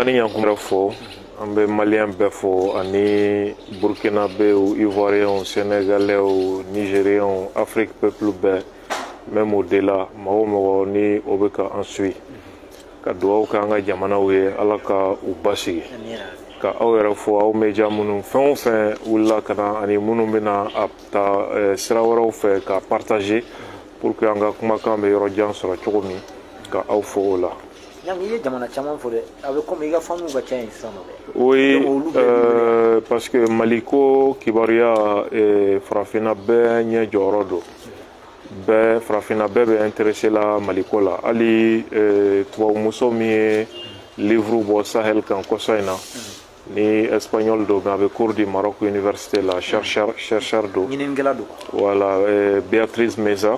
Ni ɲankuma fo, an bɛ Malien bɛɛ fo, ani Burkinabéw, Ivoiriens, Sénégalais, Nigériens, Afrique peuple bɛɛ, même au-delà, mɔgɔ o mɔgɔ ni o bɛ ka an suit, ka dugawu kɛ an ka jamanaw ye, Ala ka u basigi, ka aw yɛrɛ fo, aw média minnu fɛn o fɛn wulila ka na, ani minnu bɛna a ta sira wɛrɛw fɛ ka partager pour que an ka kumakan bɛ yɔrɔ jan sɔrɔ cogo min, ka aw fo o la. Ɲangi, i ye jamana caman fɔ dɛ, a bɛ komi i ka famille ka ca yen sisan nɔ dɛ. Oui, parce que Mali ko kibaruya, farafinna bɛɛ ɲɛ jɔyɔrɔ don, bɛɛ, farafinna bɛɛ bɛ intéressé la Maliko la. Hali tubabumuso min ye livre bɔ Sahel kan kɔsa in na, ni espagnol don, mais a bɛ cours du Maroc université la, chercheur, chercheur don. Ɲininikɛla don. Voilà, Beatrice Meza,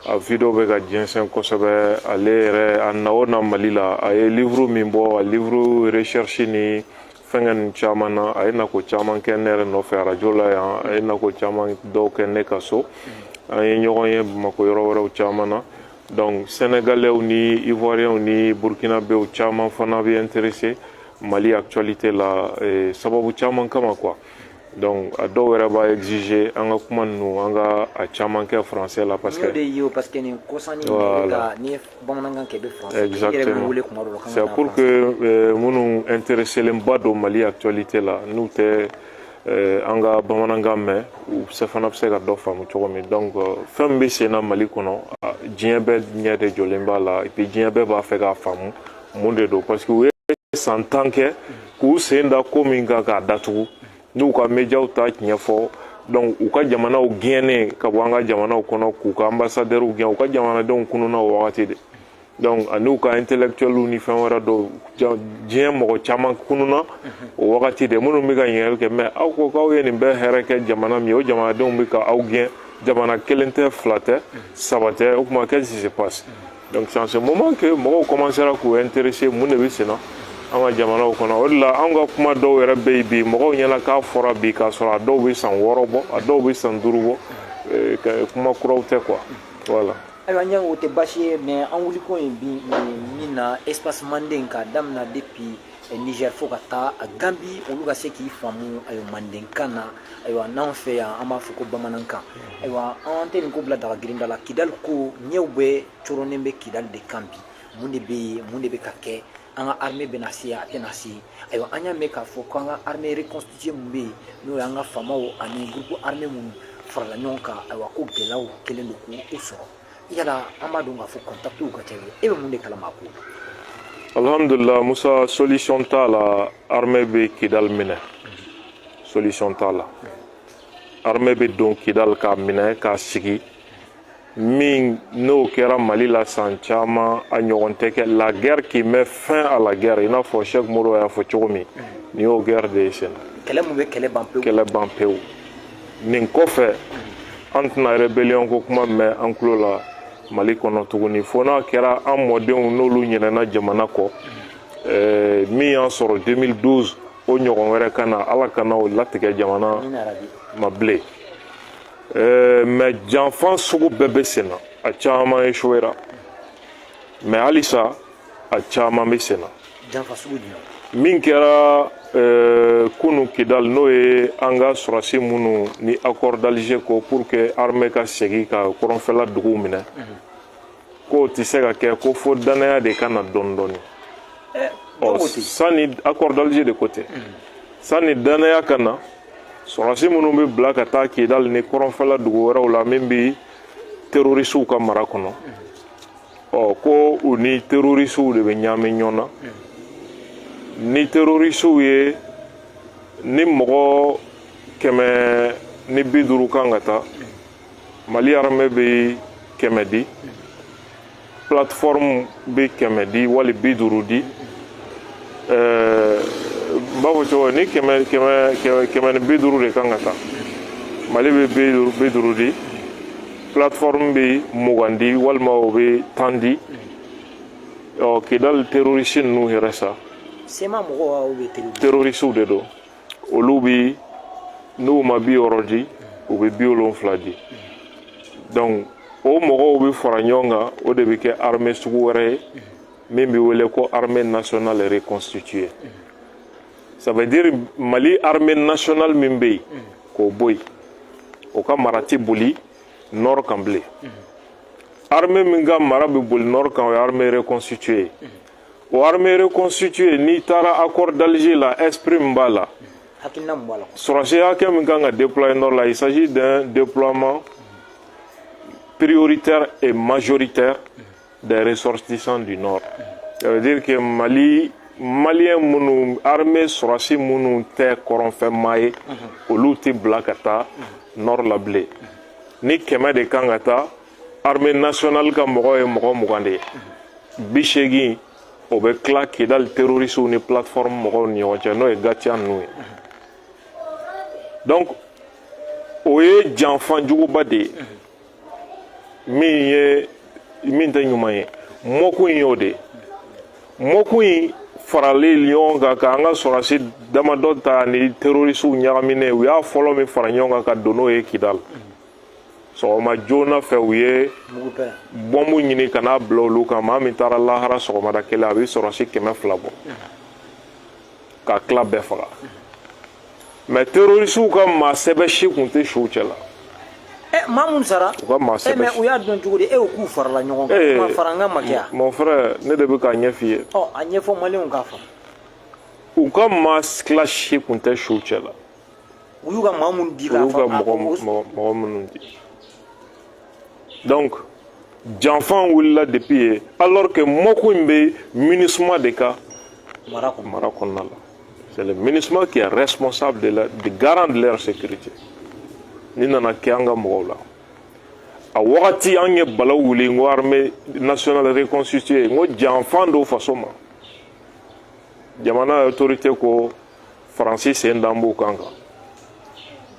a vidéo bɛ ka jɛnsɛn kosɛbɛ. Ale yɛrɛ, a na o na Mali la, a ye livre min bɔ, a livre recherche ni fɛnkɛ ninnu caman na, a ye nako caman kɛ ne yɛrɛ nɔfɛ arajo la yan, a ye nako caman dɔw kɛ ne ka so, an ye ɲɔgɔn ye Bamakɔ yɔrɔ wɛrɛw caman na. Donc Sénégalais ni Ivoiriens ni Burkinabéw caman fana bɛ intéressé Mali actualité la, sababu caman kama quoi. Donc a dɔw yɛrɛ b'a exiger an ka kuma ninnu, an ka a caman kɛ français la, parce que de ye o, parce que nin kɔsanni voilà, n'i ye bamanankan kɛ, i bɛ français. Exactement, i yɛrɛ bɛ wele kuma dɔ la. C'est pour que minnu intéressé ba don Mali actualité la, n'u tɛ an ka bamanankan mɛn, u se fana bɛ se ka dɔ faamu cogo min. Donc fɛn min bɛ sen na Mali kɔnɔ, diɲɛ bɛɛ ɲɛ de jɔlen b'a la, et puis diɲɛ bɛɛ b'a fɛ k'a faamu mun de don, parce que u ye san 10 kɛ k'u sen da ko min kan k'a datugu, n'u ka médiaw ta tiɲɛ fɔ. Donc u ka jamanaw gɛnnen ka bɔ an ka jamanaw kɔnɔ, k'u ka ambassadeurs gɛn, u ka jamanadenw kununna o wagati de. Donc ani u ka intellectuels ni fɛn wɛrɛ dɔw, diɲɛ mɔgɔ caman kununna o wagati de, minnu bɛ ka ɲininkali kɛ: mais aw ko k'aw ye nin bɛɛ hɛrɛ kɛ jamana min ye, o jamanadenw bɛ ka aw gɛn, jamana kelen tɛ, fila tɛ, saba tɛ, o tuma qu'est-ce qui se passe? Donc c'est en ce moment que mɔgɔw commencera k'u intéresser mun de bɛ sen na an ka jamanaw kɔnɔ. O de la an ka kuma dɔw yɛrɛ bɛ yen bi, mɔgɔw ɲɛna k'a fɔra bi, k'a sɔrɔ a dɔw bɛ san 6 bɔ, a dɔw bɛ san 5 bɔ, kuma kuraw tɛ quoi, voilà. Ayiwa Ɲangi, o tɛ baasi ye, mais an wuliko ye bi min na, espace Manden k'a daminɛ depuis Niger fo ka taa Gambi, olu ka se k'i faamu, ayiwa, mandenkan na. Ayiwa, n'anw fɛ yan an b'a fɔ ko bamanankan. Ayiwa, an tɛ nin ko bila daga girinda la. Kidali ko ɲɛw bɛ coronnen bɛ Kidali de kan bi. Mun de bɛ yen? Mun de bɛ ka kɛ? An ka armée bɛna se, a tɛna se? Ayiwa, an y'a mɛn k'a fɔ ko an ka armée reconstituée mun bɛ yen, n'o y'an ka faamaw ani groupe armé minnu farala ɲɔgɔn kan, ayiwa, ko gɛlɛyaw kɛlen don k'u sɔrɔ. Yala an b'a dɔn k'a fɔ contactw ka ca, e bɛ mun de kalama a ko la? Alhamdulillah Musa, solution t'a la. Armée bɛ Kidal minɛ, solution t'a la. Armée bɛ don Kidal k'a minɛ k'a sigi min, n'o kɛra Mali la san caman, a ɲɔgɔn tɛ kɛ. La guerre qui met fin à la guerre, i n'a fɔ Cheikh Modibo y'a fɔ cogo min, nin y'o guerre de ye sen na. Kɛlɛ mun bɛ kɛlɛ ban pewu. Kɛlɛ ban pewu. Nin kɔfɛ, an tɛna rébellion ko kuma mɛn an tulo la Mali kɔnɔ tuguni, fo n'a kɛra an mɔdenw n'olu ɲinɛna jamana kɔ. Min y'an sɔrɔ 2012, o ɲɔgɔn wɛrɛ ka na, Ala kana o latigɛ jamana ma bilen. Mais janfan sugu bɛɛ bɛ sen na, a caman échouera, mais halisa a caman bɛ sen na. Janfa sugu jumɛn? Min kɛra kunu Kidal, n'o ye an ka sɔrɔsi minnu ni accord d'Alger ko pour que armée ka segin ka kɔrɔnfɛla duguw minɛ, k'o tɛ se ka kɛ, ko fo danaya de ka na dɔɔni dɔɔni. Ɔ, sani accord d'Alger de ko tɛ, sani danaya ka na, sɔrɔsi minnu bɛ bila ka taa Kidal ni kɔrɔnfɛla dugu wɛrɛw la min bɛ terroristew ka mara kɔnɔ, ɔ, ko u ni terroristew de bɛ ɲaami ɲɔgɔn na. Ni terroristew ye, ni mɔgɔ 150 kan ka taa, Mali armée bɛ 100 di, plateforme bɛ 100 di wali 50 di. N b'a fɔ cogo ni 150 de kan ka taa, Mali bɛ 50 di, plateforme bɛ 20 di walima o bɛ 10 di. Ɔ, Kidali terroriste ninnu yɛrɛ sa. CMA mɔgɔw aw bɛ terroriste. Terroristew de don. Olu bi, n'u ma 60 di, u bɛ 70 di. Donc o mɔgɔw bɛ fara ɲɔgɔn kan, o de bɛ kɛ armée sugu wɛrɛ ye. Min bɛ wele ko armée nationale reconstituée. Ça veut dire Mali armée nationale min bɛ yen, k'o bɔ yen, o ka mara tɛ boli nord kan bilen. Armée min ka mara bɛ boli nord kan, o ye armée reconstituée ye. O armée reconstituée, n'i taara accord d'Alger la, esprit min b'a la, Hakilina mun b'a la? Sɔrɔsi hakɛ min kan ka déployer nord la, il s'agit d'un déploiement prioritaire et majoritaire des ressortissants du nord. Ça veut dire que Mali malien minnu, armée sɔrɔsi minnu tɛ kɔrɔnfɛmaa ye, olu tɛ bila ka taa nord la bilen. Ni 100 de kan ka taa, armée nationale ka mɔgɔ ye mɔgɔ 20 de ye, 80 o bɛ tila Kidali terroristes ni plateforme mɔgɔw ni ɲɔgɔn cɛ, n'o ye GATIA ninnu ye. Donc o ye janfa juguba de ye min ye min tɛ ɲuman ye. Mɔku in y'o de ye. Mɔku in farali ɲɔgɔn kan k'an ka sɔrɔsi damadɔ ta ni terroristew ɲagaminen, u y'a fɔlɔ min fara ɲɔgɔn kan ka don n'o ye Kidali, sɔgɔma joona fɛ u ye Mugu pɛrɛn. bɔnbu ɲini ka n'a bila olu kan. Maa min taara lahara sɔgɔmada kelen, a bɛ sɔrɔsi 200 bɔ ka tila bɛɛ faga. Mais terroristew ka maa sɛbɛ si kun tɛ suw cɛ la. Ɛ, maa mun sara? U ka maa E sɛbɛ mais si. U y'a dɔn cogo di e ko k'u farala ɲɔgɔn kan? Eh, Kuma farankan ma kɛ yan. Mon frère, ne de bɛ k'a ɲɛ f'i ye. Ɔ, a ɲɛfɔ maliyɛnw k'a faamu. U ka maa tila si kun tɛ suw cɛ la. U y'u ka maa mun di U k'a y'u ka fɔ mɔgɔ mɔgɔ minnu di. Donc janfan wulila depuis yen, alors que mɔku in bɛ MINUSMA de ka mara kɔnɔ. Mara kɔnɔna la, c'est le MINUSMA qui est responsable de garant de leur sécurité. Ni nana kɛ an ka mɔgɔw la, a wagati an ye balaw wuli, n ko armée nationale reconstituée, n ko janfan don faso ma. Jamana autorité ko Faransi sen dan b'o kan kan.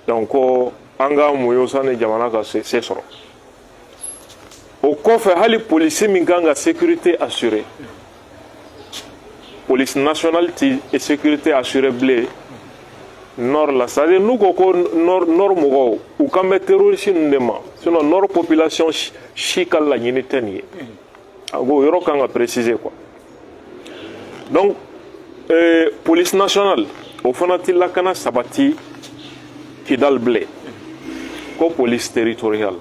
Donc ko an ka muɲu sani jamana ka se sɔrɔ. O kɔfɛ, hali polisi min kan ka sécurité assurer, police nationale ti sécurité assurer bilen nord la. C'est à dire n'u ko ko nord mɔgɔw, u kan bɛ terroriste ninnu de ma. Sinon nord population si ka laɲini tɛ nin ye. A ko o yɔrɔ kan ka préciser quoi. Donc police nationale, o fana ti lakana sabati Kidal bilen, ko police territoriale.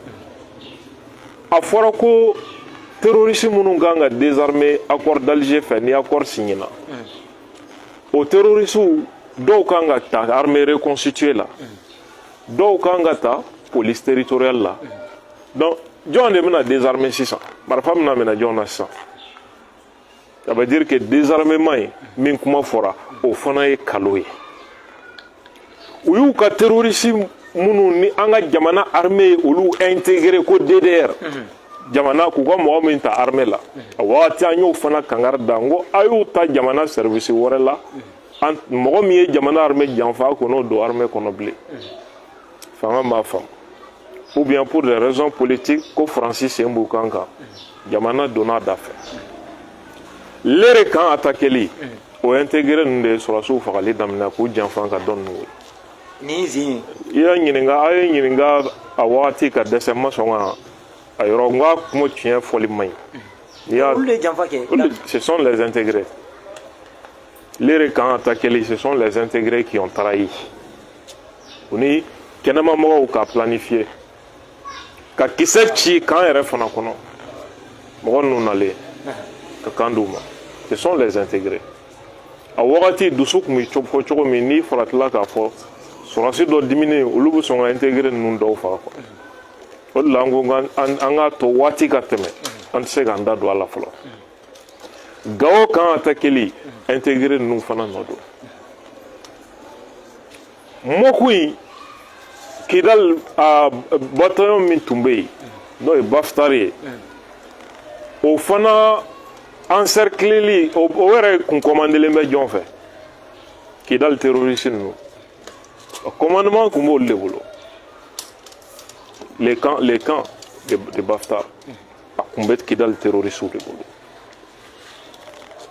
A fɔra ko terroriste minnu kan ka désarmer accord d'Alger fɛ, ni accord signé na, o terroriste dɔw kan ka ta armée reconstituée la, dɔw kan ka ta police territoriale la. Donc jɔn de bɛna désarmer sisan? Marifa bɛna minɛ jɔn na sisan? Ça veut dire que désarmement ye min kuma fɔra, o fana ye kalo ye. U y'u ka terroriste minnu ni an ka jamana armée ye olu intégré ko DDR jamana k'u ka mɔgɔ min ta armée la, a wagati an y'o fana kangari da, n ko a y'u ta jamana service wɛrɛ la. An mɔgɔ min ye jamana armée janfa, a kɔn'o don armée kɔnɔ bilen. Fanga m'a faamu, ou bien pour des raisons politiques, ko Faransi sen b'u kan kan, jamana donna a da fɛ. Lere kan attaqueli, o intégré ninnu de ye sɔrɔsiw fagali daminɛ k'u janfa ka dɔn ninnu wele. Nin zen ye. I y'a ɲininka, a ye ɲininka a wagati ka dɛsɛ, n ma sɔn ka a yɔrɔ n k'a kuma tiɲɛ fɔli man ɲi. N'i y'a Olu de ye janfa kɛ. Ce sont les intégrés. Lere camp attaqué, ce sont les intégrés qui ont trahi. U ni kɛnɛmamɔgɔw ka planifier ka kisɛ ci camp yɛrɛ fana kɔnɔ, mɔgɔ ninnu nalen ka kan d'u ma, ce sont les intégrés. A wagati dusu tun bɛ fɔ cogo min, n'i faratila k'a fɔ sɔrɔsi dɔ diminen, olu bɛ sɔn ka intégré ninnu dɔw faga quoi. O de la an ko an k'a to waati ka tɛmɛ, an tɛ se k'an da don a la fɔlɔ. Gawo camp attaqueli, intégré ninnu fana nɔ don. Mɔku in, Kidal a bataillon min tun bɛ yen, n'o ye Baftari ye, o fana encercleli, o yɛrɛ kun commandelen bɛ jɔn fɛ? Kidal terroriste ninnu, commandement kun b'olu de bolo. Les camps de Baftar, a kun bɛ Kidal terroriste de bolo.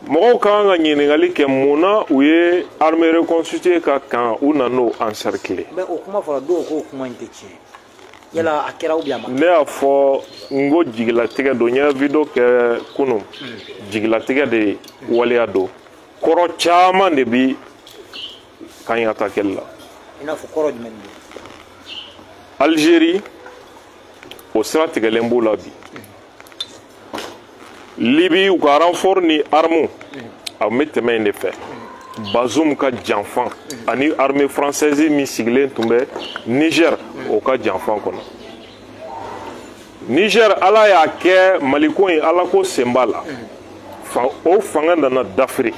Mɔgɔw ka kan ka ɲininkali kɛ, mun na u ye armée reconstituée ka kan u nan'o encercler? Mais o kuma fɔra, dɔw ko kuma in tɛ tiɲɛ. Yala a kɛra ou bien a ma? Ne y'a fɔ n ko jigilatigɛ don. N ye vidéo kɛ kunun. Jigilatigɛ de waleya don. Kɔrɔ caman de bi camp in attaquer la. I n'a fɔ kɔrɔ jumɛn de don? Algérie, o sira tigɛlen b'u la bi. Libi, u ka renfort ni arme a bɛ tɛmɛ yen de fɛ. Bazoum ka janfan ani armée française min sigilen tun bɛ Niger, o ka janfan kɔnɔ Niger. Ala y'a kɛ Maliko in, Ala ko sen b'a la, o fanga nana dafiri.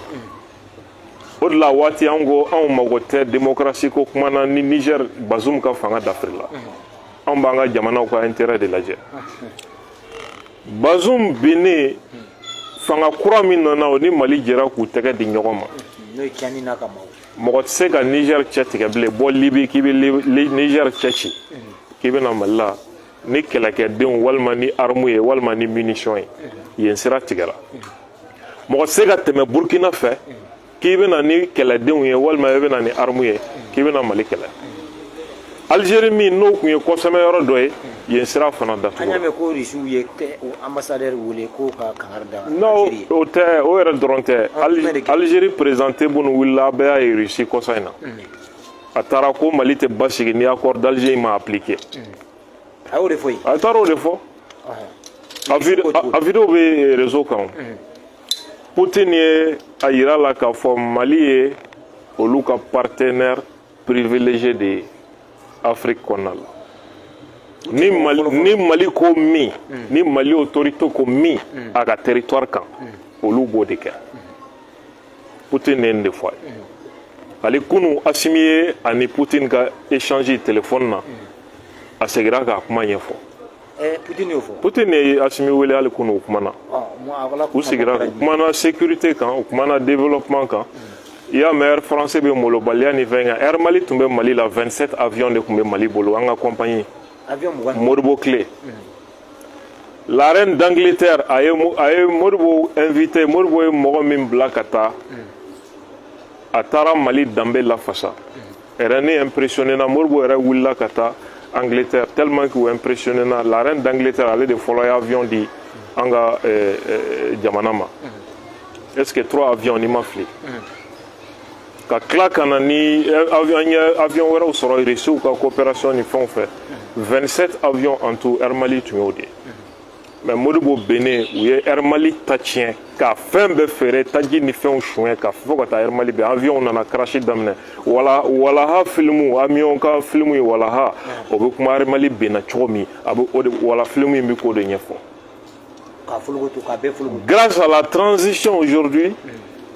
O de la waati an ko anw mago tɛ démocratie ko kuma na ni Niger Bazoum ka fanga dafiri la. Anw b'an ka jamanaw ka intérêt de lajɛ. Bazoum binnen, fanga kura min nana, o ni Mali jɛra k'u tɛgɛ di ɲɔgɔn ma. N'o ye Tiani n'a ka maaw. Mɔgɔ tɛ se ka Niger cɛ tigɛ bilen. Bɔ Libi k'i bɛ Niger cɛ ci k'i bɛna Mali la ni kɛlɛkɛdenw walima ni arme ye walima ni munition ye, yen sira tigɛra. Mɔgɔ tɛ se ka tɛmɛ Burkina fɛ k'i bɛna ni kɛlɛdenw ye walima i bɛna ni arme ye k'i bɛna Mali kɛlɛ. Algérie min n'o tun ye kɔsɛmɛ yɔrɔ dɔ ye, yen sira fana An y'a datugura. mɛn ko Rusiw ye ambassadeur wele ko ka kangari da Non. Algérie ye. O tɛ, o yɛrɛ dɔrɔn tɛ. Jumɛn de kɛ? Algérie président Tebboune wulila, a bɛɛ y'a ye Russie kɔsa in na. A taara ko Mali tɛ basigi ni accord d'Alger ma appliqué. A y'o de fɔ yen? A taara o de fɔ. Ko cogo di? A vidéo bɛ réseau kan. Poutine ye a yira la k'a fɔ Mali ye olu ka partenaire privilégié de ye Afrique kɔnɔna la. Ni Mali ko min, ni Mali autorité ko min a ka territoire kan, olu b'o de kɛ. Poutine ye nin de fɔ a ye. Ale kunu, Assimi ye ani Poutine ka échange téléphone na, a seginna k'a kuma ɲɛfɔ. Poutine y'o fɔ? Poutine ye Assimi wele hali kunu, o kumana. Ɔ, mun a la? U sigira, u kumana sécurité kan, u kumana développement kan. I y'a mɛn, Air France bɛ molobaliya ni fɛn kan. Air Mali tun bɛ Mali la, 27 avions de tun bɛ Mali bolo, an ka compagnie. Avion 20. Modibo Clé, la reine d'Angleterre, a ye Modibo invité. Modibo ye mɔgɔ min bila ka taa, a taara Mali danbe lafasa. Reine impressionné na. Modibo yɛrɛ wulila ka taa Angleterre tellement k'u impressionné na. La reine d'Angleterre, ale de fɔlɔ ye avion di an ka jamana ma. Est ce que trois avions, ni ma fili, ka tila ka na ni avion, an ye avion wɛrɛw sɔrɔ Russiw ka coopération ni fɛnw fɛ. 27 avions en tout, Air Mali tun y'o de ye. Mais Modibo bennen, u ye Air Mali ta tiɲɛ, ka fɛn bɛɛ feere, taji ni fɛnw suɲɛ ka fo ka taa Air Mali bɛɛ. Avion nana crash daminɛ. Wala walaha filimu, amion ka filimu ye walaha, o bɛ kuma Air Mali benna cogo min. A bɛ o de wala filimu in bɛ k'o de ɲɛfɔ. K'a folokoto, k'a bɛɛ folokoto. Grâce à la transition aujourd'hui,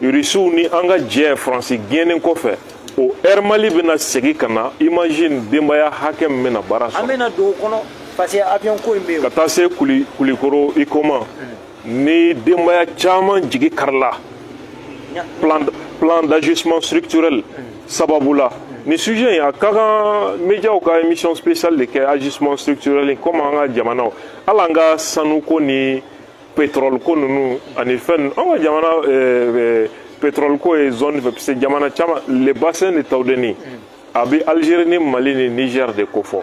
Russiw ni an ka jɛ Faransi gɛnnen kɔfɛ, o Air Mali bɛna segin ka na. Imagine denbaya hakɛ min bɛna baara An sɔrɔ. bɛna don o kɔnɔ parce que avion ko in bɛ yen. Ka taa se Kulikoro Ikoma ni denbaya caman jigi karila. Plan d'ajustement structurel sababu la, ni sujet in, a ka kan médiaw ka émission spéciale de kɛ ajustement structurel in. Comme an ka jamanaw, hali an ka sanuko ni pétrole ko ninnu ani fɛn ninnu, an ka jamana pétrole ko ye zone fɛ, parce que jamana caman, le bassin de Taoudeni, a bɛ Algérie ni Mali ni Niger de kofɔ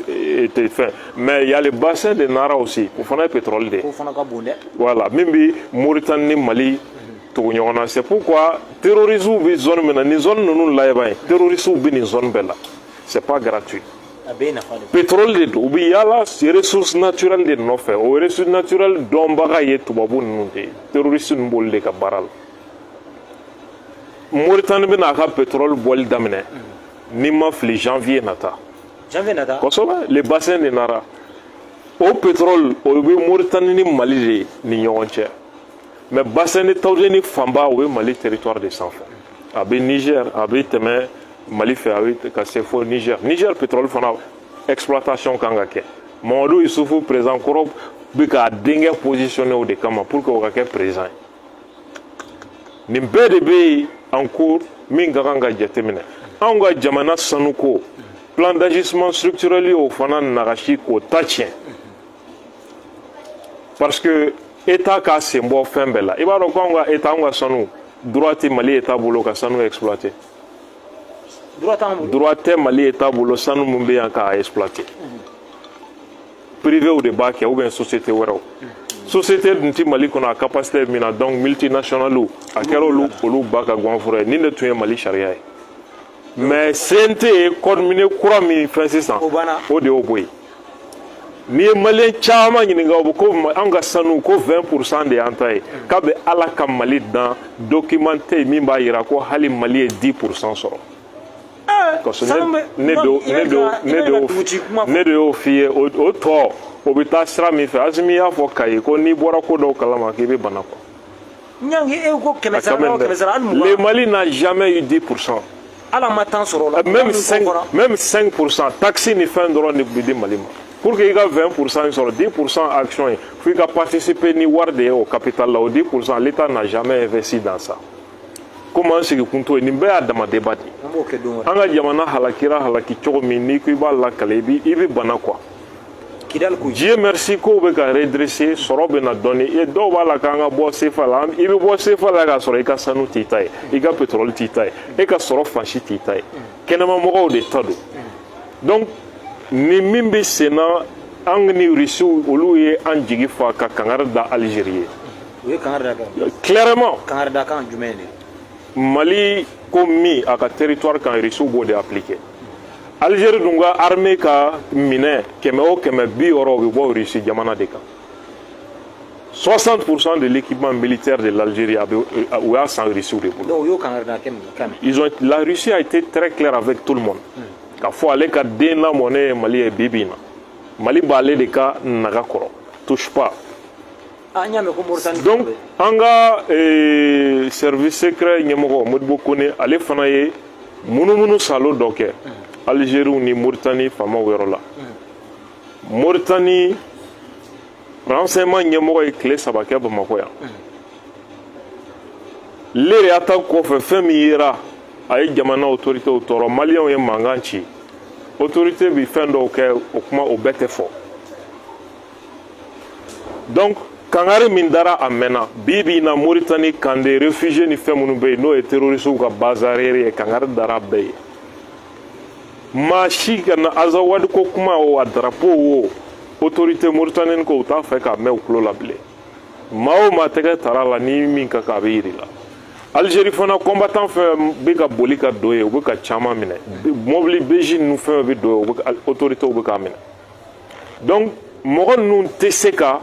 tɛ fɛn. Mais il y a le bassin de Nara aussi, o fana ye pétrole de ye. K'o fana ka bon dɛ. Voilà, min bi Mauritanie ni Mali tugu ɲɔgɔn na. C'est pourquoi terroristes bɛ zone min na, nin zone ninnu laban ye, terroristes bɛ nin zone bɛɛ la. C'est pas gratuit. A bɛɛ ye nafa de. Pétrole de don. U bɛ yaala ressources naturelles de nɔfɛ. O ressources naturelles dɔnbaga ye tubabu ninnu de ye. Terroristes ninnu b'olu de ka baara la. Mauritanie bɛna a ka pétrole bɔli daminɛ, ni ma fili, janvier nata. Janvier nata. Kosɛbɛ. Le bassin de Nara, o pétrole, o bɛ Mauritanie ni Mali de ni ɲɔgɔn cɛ. Mais bassin de Taoudeni fanba, o bɛ Mali territoire de sanfɛ. A bɛ Niger, a bɛ tɛmɛ Mali fɛ, a bɛ ka se fo Niger. Niger pétrole fana exploitation kan ka kɛ. Mamadu Isufu, président kɔrɔ, bɛ k'a denkɛ positionné o de kama pour que o ka kɛ président ye. Nin bɛɛ de bɛ yen en cours min ka kan ka jateminɛ. Anw ka jamana sanuko, plan d'ajustement structurel y'o fana nagasi k'o ta tiɲɛ, parce que État k'a sen bɔ fɛn bɛɛ la. I b'a dɔn ko anw ka État, anw ka sanu, droit tɛ Mali État bolo ka sanu exploiter. Droit t'an bolo. Droit tɛ Mali État bolo sanu mun bɛ yan k'a exploiter. Privéw de b'a kɛ ou bien société wɛrɛw. Société dun ti Mali kɔnɔ a capacité min na, donc multinationales a kɛra olu ba ka ganforo ye. Nin de tun ye Mali sariya ye, mais CNT ye code minier kura min fɛn sisan, O banna. o de y'o bɔ yen. N'i ye Malien caman ɲininka, o bɛ ko an ka sanu ko 20% de y'an ta ye. K'a bɛ Ala ka Mali dan, document tɛ yen min b'a yira ko hali Mali ye 10% sɔrɔ. Parce que ne de ne de ne de y'o f'i ye. O tɔ, o bɛ taa sira min fɛ, Asimi y'a fɔ Kayi ko n'i bɔra ko dɔw kalama k'i bɛ bana quoi. Ɲangi, e ko kɛmɛ sara o kɛmɛ sara, hali 20. Le Mali n'a jamais eu 10%. Ala ma tan sɔrɔ o la. Même 5, même 5%, taxe ni fɛn dɔrɔn de bɛ di Mali ma. Pour que i ka 20% sɔrɔ, 10% action ye, fo i ka participer ni wari de ye o capital la. O 10%, l'État n'a jamais investi dans ça. Komi an sigi kun t'o ye, nin bɛɛ y'a dama débat de ye. An b'o kɛ don wɛrɛ. An ka jamana halakira halaki cogo min, n'i ko i b'a lakale, i bɛ bana quoi. Kidali ko. Dieu merci, kow bɛ ka redresser, sɔrɔ bɛ na dɔɔni. E dɔw b'a la k'an ka bɔ CFA la. I bɛ bɔ CFA la k'a sɔrɔ i ka sanu t'i ta ye, i ka pétrole t'i ta ye, e ka sɔrɔ fan si t'i ta ye, kɛnɛmamɔgɔw de ta don. Donc ni min bɛ sen na, an ni Rusiw, olu ye an jigi fa ka kangari da Algérie ye. U ye kangari da kan? Clairement. Kangari da kan jumɛn de? Mali ko min a ka territoire kan, Rusiw b'o de appliquer. Algérie dun ka armée ka minɛ 100 o 100, 60 o bɛ bɔ Russie jamana de kan. 60% de l'équipement militaire de l'Algérie, a bɛ u y'a san Russiw de bolo. Donc u y'o kangari da kɛ mun kan mɛn? Ils ont la Russie a été très claire avec tout le monde k'a fɔ ale ka den lamɔnen ye Mali ye. Bi bi in na, Mali b'ale de ka naga kɔrɔ, touche pas. Ah, n y'a mɛn ko Mauritanie. Donc an ka service secret ɲɛmɔgɔ Modibo Kone, ale fana ye munumunu salo dɔ kɛ Algérie ni Mauritanie faamaw yɔrɔ la. Mauritanie renseignement ɲɛmɔgɔ ye tile 3 kɛ Bamakɔ yan. Lere attaque kɔfɛ, fɛn min yera, a ye jamana autorités tɔɔrɔ. Maliyɛnw ye mankan ci, autorité bi fɛn dɔw kɛ, o kuma o bɛɛ tɛ fɔ. Donc kangari min dara, a mɛnna. Bi bi in na, Mauritanie camp de réfugiés ni fɛn minnu bɛ yen, n'o ye terroristes ka base arrière ye, kangari dara bɛɛ ye, maa si ka na Azawadi ko kuma o, a drapeau o, autorité mauritanienne ko u t'a fɛ k'a mɛn u tulo la bilen. Maa o maa tɛgɛ tara la ni min ka kan, a bɛ yiri la. Algérie fana, combattant fɛn bɛ ka boli ka don yen, u bɛ ka caman minɛ. Mobili BJ ninnu fɛn bɛ don yen, u bɛ autorité bɛ k'a minɛ. Donc mɔgɔ ninnu tɛ se ka,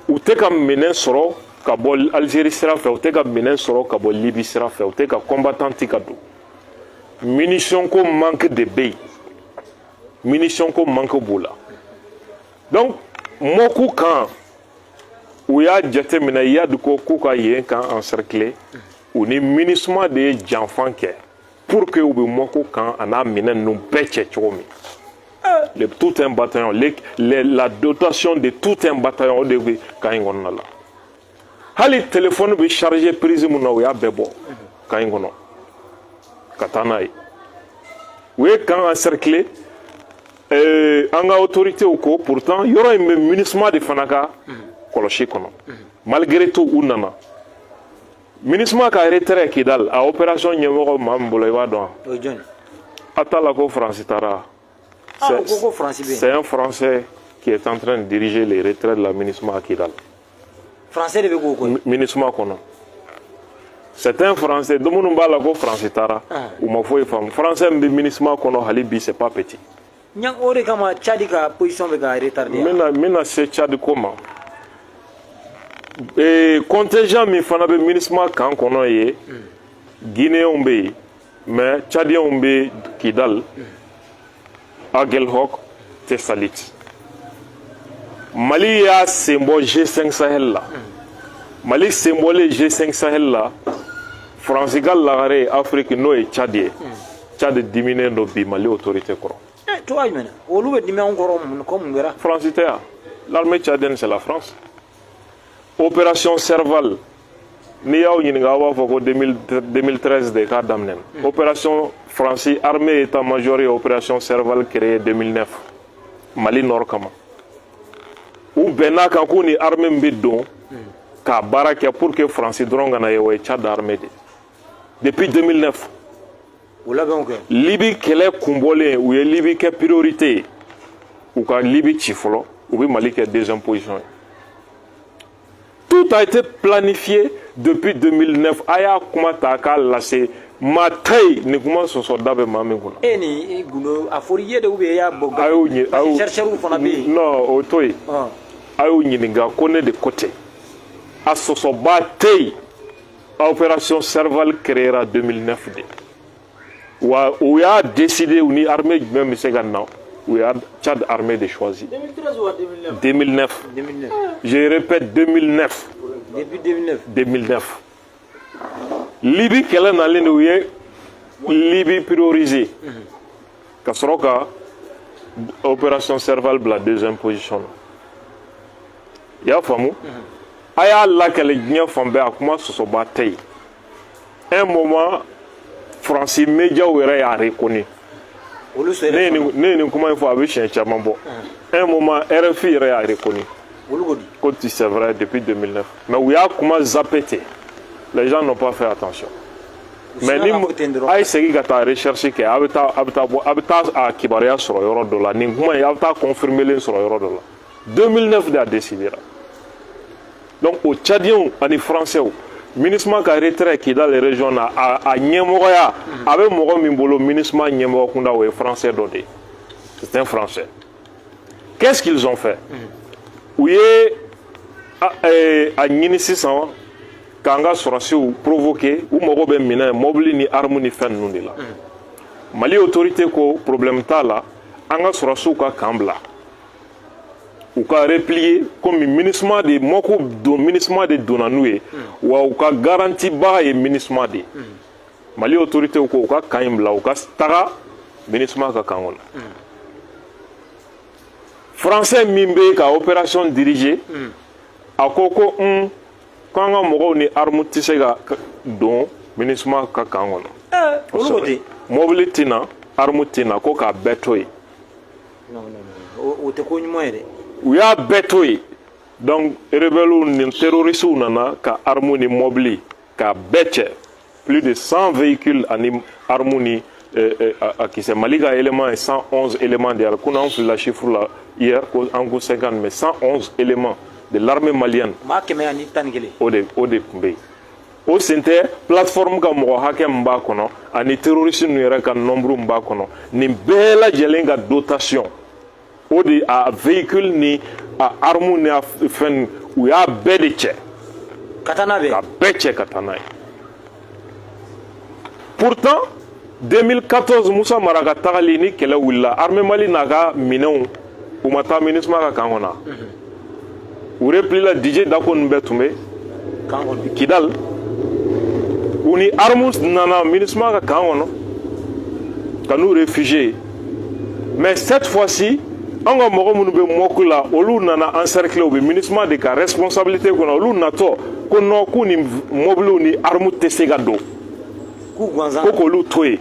u tɛ ka minɛn sɔrɔ ka bɔ Algérie sira fɛ, u tɛ ka minɛn sɔrɔ ka bɔ Libye sira fɛ, u tɛ ka combattant ti ka don. Munition ko manque de bɛ yen, munition ko manque b'u la. Donc Mɔku kan, u y'a jateminɛ, Iyad ko k'u ka yen camp encercler. U ni MINUSMA de ye janfan kɛ pour que u bɛ Mɔku kan a n'a minɛn ninnu bɛɛ cɛ cogo min. Tout un bataillon, la dotation de tout un bataillon, o de bɛ camp in kɔnɔna la. Hali téléphone bɛ charger prise mun na, u y'a bɛɛ bɔ camp in kɔnɔ ka taa n'a ye. U ye camp encercler. An ka autorités ko pourtant yɔrɔ in bɛ MINUSMA de fana ka kɔlɔsi kɔnɔ. Malgré tout, u nana MINUSMA ka retrait Kidal, a opération ɲɛmɔgɔ maa min bolo, i b'a dɔn wa? O ye jɔn ye? A t'a la ko Faransi taara. Ah, o ko ko Faransi bɛ yen. C'est un Français qui est en train de diriger les retraits de la MINUSMA à Kidal. Français de bɛ k'o kɔ. MINUSMA kɔnɔ. C'est un Français. Don minnu b'a la ko Faransi taara, Ah. u ma foyi faamu. Français min bɛ MINUSMA kɔnɔ hali bi, c'est pas petit. Ɲa o de kama Tchad ka position bɛ ka retarder. N bɛna se Tchad ko ma. Contingent min fana bɛ MINUSMA camp kɔnɔ ye, Guinéens bɛ yen, mais Tchadiens bɛ Kidal, Aguelhok, Tessalit. Mali y'a sen bɔ G5 Sahel la. Mali sen bɔlen G5 Sahel la, Faransi ka lagare Afrique, n'o ye Tchad ye, Tchad diminen don bi Mali autorité kɔrɔ. Eh, cogoya jumɛn na olu bɛ dimi anw kɔrɔ? Mun ko mun kɛra? Faransi tɛ yan. L'armée tchadienne, c'est la France. Opération Serval, n'i y'aw ɲininka, aw b'a fɔ ko 2000 2013 de k'a daminɛ. Opération, Faransi armée état-major ye opération Serval créée 2009 Mali nord kama. U bɛnn'a kan k'u ni armée min bɛ don k'a baara kɛ pour que Faransi dɔrɔn kana ye, o ye Tchad armée de depuis 2009. O labɛnw kɛ. Libi kɛlɛ kunbɔlen, u ye Libi kɛ priorité ye. U ka Libi ci fɔlɔ, u bɛ Mali kɛ deuxième position ye. Tout a été planifié depuis 2009. A y'a kuma ta k'a lase, maa tɛ yen nin kuma sɔsɔ da bɛ maa min kunna. E ni gundo a fɔra i ye de ou bien i y'a bɔ? A y'o ɲi a y'o Chercheurs fana bɛ yen. Non, o to yen. A y'o ɲininka ko ne de ko ten, a sɔsɔba tɛ yen. Opération Serval créera 2009 de wa. U y'a décidé u ni armée jumɛn bɛ se ka na, u y'a Tchad armée de choisi. 2013 ou 2009? 2009. 2009. Je répète, 2009. Depuis 2009. 2009, Libi kɛlɛ nalen de, u ye Libi prioriser ka sɔrɔ ka opération Serval bila deuxième position na. I y'a faamu? A y'a lakɛlɛ diɲɛ fan bɛɛ, a kuma sɔsɔba tɛ yen. Un moment, Faransi médiaw yɛrɛ y'a reconnu. Olu Ne ye nin, ne ye nin kuma in fɔ, a bɛ siɲɛ caman bɔ. Un moment, RFI yɛrɛ y'a reconnu. Olu ko di? Ko c'est vrai, depuis 2009, mais u y'a kuma zappé ten, les gens n'ont pas fait attention. Mais ni a ye segin ka taa recherche kɛ, a bɛ taa bɔ, a bɛ taa a kibaruya sɔrɔ yɔrɔ dɔ la. Nin kuma in, a bɛ taa confirmer sɔrɔ yɔrɔ dɔ la. 2009 de a décidé. Donc o Tchadiens ani Français, MINUSMA ka retrait Kidal région na, a ɲɛmɔgɔya a bɛ mɔgɔ min bolo MINUSMA ɲɛmɔgɔ kunda, o ye Français dɔ de ye, c'est un Français. Qu'est-ce qu'ils ont fait? U ye a ɲini sisan k'an ka sɔrɔsiw provoquer. U mago bɛ minɛn, mobili ni arme ni fɛn ninnu de la. Mali autorité ko problème t'a la, an ka sɔrɔsiw ka camp bila, u ka replier, komi MINUSMA de mɔko don, MINUSMA de donna n'u ye wa, u ka garantie baga ye MINUSMA de ye. Mali autorité ko u ka camp in bila, u ka taga MINUSMA ka camp kɔnɔ. Français min bɛ ka opération diriger, a ko ko un ko an ka mɔgɔw ni arme tɛ se ka don MINUSMA ka camp kɔnɔ. Olu ko ten? Mobili tɛ na, arme tɛ na, ko k'a bɛɛ to yen. Non, non, non, o tɛ ko ɲuman ye dɛ. U y'a bɛɛ to yen. Donc rebelles ni terroristes nana ka arme ni mobili k'a bɛɛ cɛ, plus de 100 véhicules ani arme ni a kisɛ. Mali ka élément ye 111 éléments de ye. Kunun an filila chiffre la, hier ko an ko 50, mais 111 éléments de l'armée malienne. Maa 111. O de tun bɛ yen. O sen tɛ plateforme ka mɔgɔ hakɛ min b'a kɔnɔ ani terroriste ninnu yɛrɛ ka nombre min b'a kɔnɔ, nin bɛɛ lajɛlen ka dotation, o de a véhicule ni a arme ni a fɛn, u y'a bɛɛ de cɛ. Ka taa n'a bɛɛ. Ka bɛɛ cɛ ka taa n'a ye. Pourtant 2014, Musa Mara ka tagali ni kɛlɛ wulila, armée Mali n'a ka minɛnw, u ma taa MINUSMA ka camp kɔnɔ. U repli la, DJ Dako ninnu bɛɛ tun bɛ camp kɔnɔ. Kidal, u ni armes nana MINUSMA ka camp kɔnɔ ka n'u réfugié. Mais cette fois-ci, an ka mɔgɔ minnu bɛ Mɔku la, olu nana encercler, u bɛ MINUSMA de ka responsabilité kɔnɔ. Olu natɔ ko non, k'u ni mobiliw ni armes tɛ se ka don. K'u gansan. Ko k'olu to yen,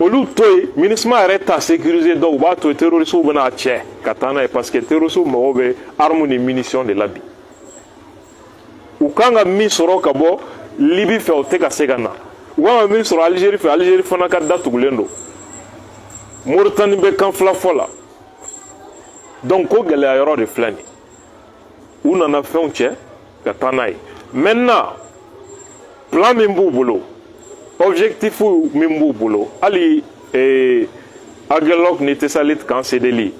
olu to yen. MINUSMA yɛrɛ ta sécuriser, donc u b'a to yen, terroristes bɛna cɛ ka taa n'a ye, parce que terroristes mago bɛ armes ni munitions de la bi. U kan ka min sɔrɔ ka bɔ Libi fɛ, o tɛ ka se ka na. U kan ka min sɔrɔ Algérie fɛ, Algérie fana ka datugulen don. Moritani bɛ kan fila fɔ la. Donc ko gɛlɛya yɔrɔ de filɛ nin ye. U nana fɛnw cɛ ka taa n'a ye. Maintenant, plan min b'u bolo, objectif min b'u bolo, hali Aguelhok ni Tessalit kan cédeli.